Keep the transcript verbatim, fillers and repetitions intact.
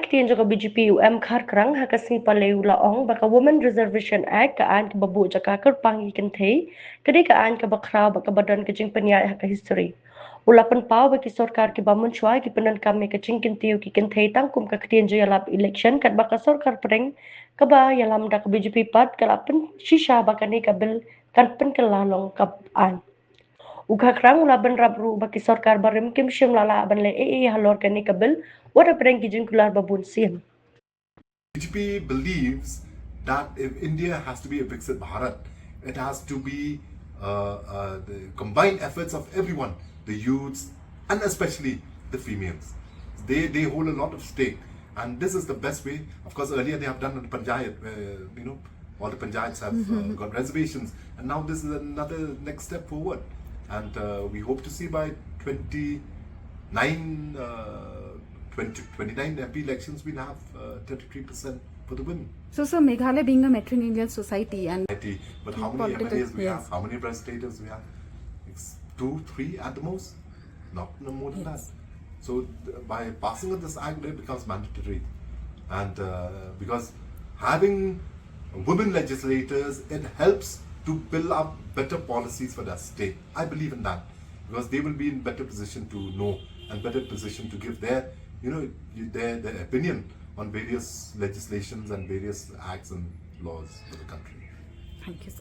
Ktien jong ka B J P u M Kharkrang ha ka sngi Palei u la ong ba ka Women Reservation Act, ka aiñ kaba buh jaka kyrpang ïa ki kynthei, ka dei ka aiñ kaba khraw bad kaba don ka jingpynïaid ha ka history. U la pynpaw ba ki sorkar kiba mynshuwa ki pyndonkam ïa ka jingkyntiew ki kynthei tang kum ka ktien jingïalap election, katba ka sorkar pdeng kaba ïalam da ka B J P pat ka la pynshisha ba kane ka bill kan pynkylla long ka aiñ. U Kharkrang u la bynrap ruh ba ki sorkar barim kim shym la lah ban leh ei ei halor kane ka bill, wat hapdeng ki jingkular ba bun sien. B J P believes that if India has to be a Viksit Bharat, it has to be uh, uh, the combined efforts of everyone, the youths, and especially the females. They, they hold a lot of stake, and this is the best way. Of course, earlier they have done the panchayat, where, you know, all the panchayats have uh, got reservations, and now this is another next step forward. And uh, we hope to see by twenty-nine, uh, twenty, twenty-nine M P elections, we'll have uh, thirty-three percent for the women. So, sir, Meghalaya being a matrilineal society and Society. But how many Political, M L As we yes. have? How many legislators we have? It's two, three at the most. Not no more than Yes. that. So th- by passing of this act, it becomes mandatory. And uh, because having women legislators, it helps to build up better policies for that state. I believe in that because they will be in better position to know and better position to give their, you know, their, their opinion on various legislations and various acts and laws for the country. Thank you, sir.